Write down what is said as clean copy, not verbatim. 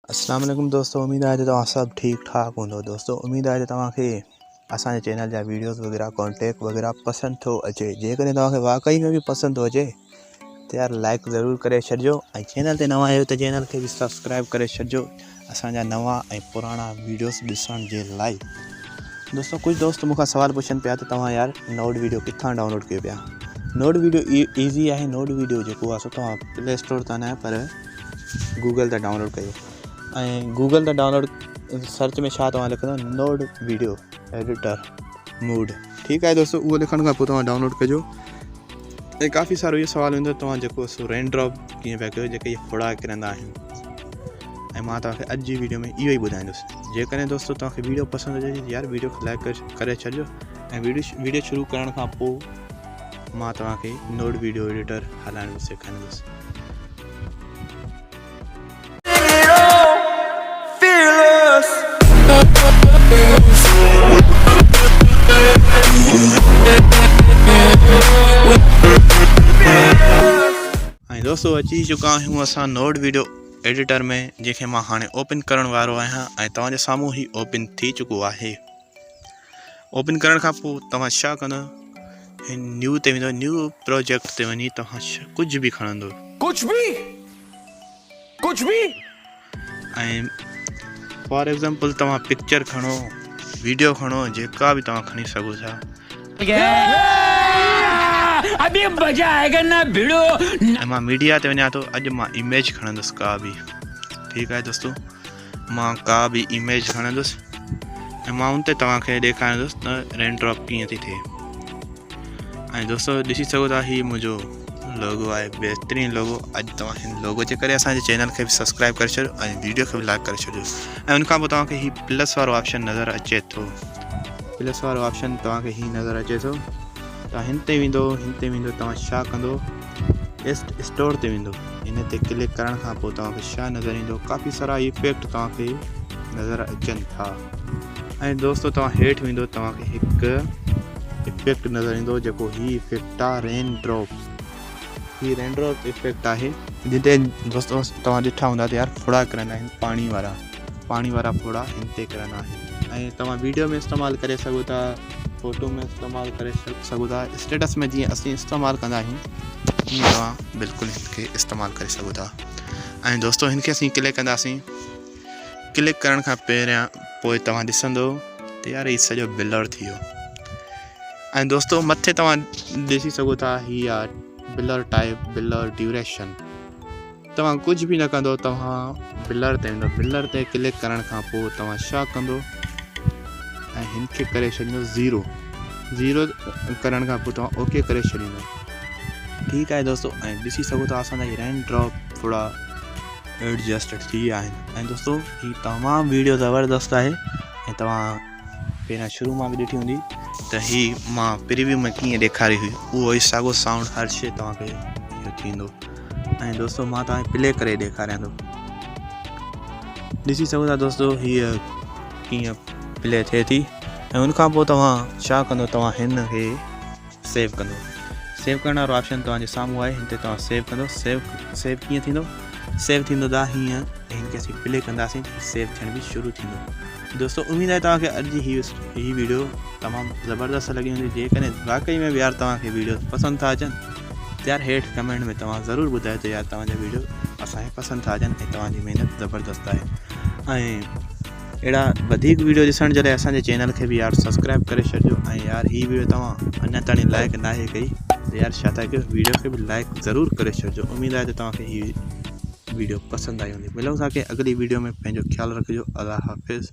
अस्सलाम वालेकुम दोस्तों, उम्मीद आहे त तव्हां सभु ठीकु ठाक हूंदो। दोस्तों उम्मीद आहे त तव्हांखे असांजे चैनल जा वीडियोज़ वग़ैरह कॉन्टेक्ट वग़ैरह पसंदि थो अचे। जेकॾहिं तव्हांखे वाकई में बि पसंदि थो अचे त यार लाइक ज़रूरु करे छॾिजो ऐं चैनल ते नवां आहियो त चैनल खे बि सब्सक्राइब करे छॾिजो असांजा नवां ऐं पुराणा वीडियोज़ ॾिसण जे लाइ। दोस्तों कुझु दोस्त मूंखां सवाल पुछनि पिया त तव्हां यार नोट वीडियो किथां डाउनलोड कयो पिया। नोट वीडियो ईज़ी आहे। नोट वीडियो जेको आहे सो तव्हां प्ले स्टोर तां न पर गूगल ते डाउनलोड कयो ऐं गूगल ते डाउनलोड सर्च में छा तव्हां लिखंदो नोट वीडियो एडिटर मूड। ठीकु आहे दोस्तों, उहो लिखण खां पोइ तव्हां डाउनलोड कजो। ऐं काफ़ी सारो इहो सवालु ईंदो तव्हां जेको सो रेन ड्रॉप कीअं पिया कयो, जेके इहे फोड़ा किरंदा आहिनि। ऐं मां तव्हांखे अॼु जी वीडियो में इहो ई ॿुधाईंदुसि। जेकॾहिं दोस्तों तव्हांखे वीडियो पसंदि अचे यार वीडियो खे लाइक करे छॾिजो ऐं वीडियो शुरू करण खां पोइ मां तव्हांखे नोट वीडियो एडिटर हलाइण बि सेखारींदुसि। ऐं दोस्तों अची चुका आहियूं असां नोट वीडियो एडिटर में, जंहिंखे मां हाणे ओपन करण वारो आहियां ऐं तव्हांजे साम्हूं ई ओपन थी चुको आहे। ओपन करण खां पोइ तव्हां छा कंदो, हिन न्यू ते वेंदो, न्यू प्रोजेक्ट ते वञी तव्हां कुझु बि खणंदो, कुछ भी कुछ भी। ऐं फॉर एग्ज़ाम्पल तव्हां पिक्चर खणो, वीडियो खणो, जेका बि तव्हां खणी सघो था। अभी मजा आएगा ना भिड़ो। ऐं मां मीडिया ते वञा थो, अॼु मां इमेज खणंदुसि का बि। ठीकु आहे दोस्तों, मां का बि इमेज खणंदुसि ऐं मां उन ते तव्हांखे ॾेखारींदुसि त रेन ड्रॉप कीअं थी थिए। ऐं दोस्तों ॾिसी सघो था हीउ मुंहिंजो लोगो आहे, बहितरीनु लोगो। अॼु तव्हां हिन लोगो जे करे असांजे चैनल खे बि सब्सक्राइब करे छॾियो ऐं वीडियो खे बि लाइक करे छॾिजो। ऐं उनखां पोइ तव्हांखे हीउ प्लस वारो ऑप्शन नज़र अचे थो, प्लस वारो ऑप्शन तव्हांखे हीउ नज़र अचे थो। तव्हां हिन ते वेंदो, हिन ते वेंदो, तव्हां छा कंदो, स्टोर ते वेंदो। हिन ते क्लिक करण खां पोइ तव्हांखे छा नज़र ईंदो, काफ़ी सारा इफ़ेक्ट तव्हांखे नज़र अचनि था। ऐं दोस्तों तव्हां हेठि वेंदो, तव्हांखे हिकु इफ़ेक्ट नज़र ईंदो, जेको हीउ इफ़ेक्ट आहे रेन ड्रॉप। हीउ रेन ड्रॉप इफ़ेक्ट आहे, जिते दोस्तों तव्हां ॾिठा हूंदा त यार फोड़ा किरंदा आहिनि, पाणी वारा फोड़ा हिन ते किरंदा आहिनि। ऐं तव्हां वीडियो में इस्तेमालु करे सघो था, फोटो में इस्तेमालु करे सघो था, स्टेटस में जीअं असीं इस्तेमालु कंदा आहियूं ईअं तव्हां बिल्कुलु हिनखे इस्तेमालु करे सघो था। ऐं दोस्तों हिनखे असीं क्लिक कंदासीं, क्लिक करण खां पहिरियां पोइ तव्हां ॾिसंदो त यार हीउ सॼो ब्लर थी वियो। ऐं दोस्तों मथे तव्हां ॾिसी सघो था हीअ आहे ब्लर टाइप, ब्लर ड्यूरेशन। तव्हां कुझु बि न कंदो, तव्हां ब्लर ते वेंदो, ब्लर ते क्लिक करण खां पोइ तव्हां छा कंदो ऐं हिनखे करे छॾींदो ज़ीरो, ज़ीरो करण खां पोइ तव्हां ओके करे छॾींदो। ठीकु आहे दोस्तों, ऐं ॾिसी सघो था असांजा हीअ रेन ड्रॉप थोरा एडजस्ट थी विया आहिनि। ऐं दोस्तों हीउ तमामु वीडियो ज़बरदस्त आहे ऐं तव्हां पहिरियां शुरू मां बि ॾिठी हूंदी त हीउ मां प्रीव्यू में कीअं ॾेखारी हुई, उहो ई साॻियो साउंड हर शइ तव्हांखे इहो थींदो। ऐं दोस्तों मां तव्हांखे प्ले करे ॾेखारियां थो, ॾिसी सघो था दोस्तों हीअ कीअं प्ले थिए थी। ऐं उनखां पोइ तव्हां छा कंदो, तव्हां हिनखे सेव कंदो। सेव करण वारो ऑप्शन तव्हांजे साम्हूं आहे, हिन ते तव्हां सेव कंदो। सेव कीअं थींदो, सेव थींदो त हीअं हिनखे असीं प्ले कंदासीं, सेव थियणु बि शुरू थींदो। दोस्तों उम्मीद आहे तव्हांखे अॼु जी हीअ वीडियो तमामु ज़बरदस्त लॻी हूंदी। जेकॾहिं वाकई में बि यार तव्हांखे वीडियो पसंदि था अचनि त यार हेठि कमेंट में तव्हां ज़रूरु ॿुधायो त यार तव्हांजा वीडियो असांखे पसंदि था अचनि ऐं तव्हांजी महिनत ज़बरदस्त आहे। ऐं अहिड़ा वधीक वीडियो ॾिसण जे लाइ असांजे चैनल खे बि यार सब्सक्राइब करे छॾिजो। ऐं यार हीअ वीडियो तव्हां अञा ताईं लाइक न आहे कई त यार छा था कयो, वीडियो खे बि लाइक ज़रूरु करे छॾिजो। उम्मीद आहे त तव्हांखे हीअ वीडियो पसंदि आई हूंदी। मिलूं था कंहिं अॻिली वीडियो में। पंहिंजो ख़्यालु रखिजो। अल्लाह हाफ़िज़।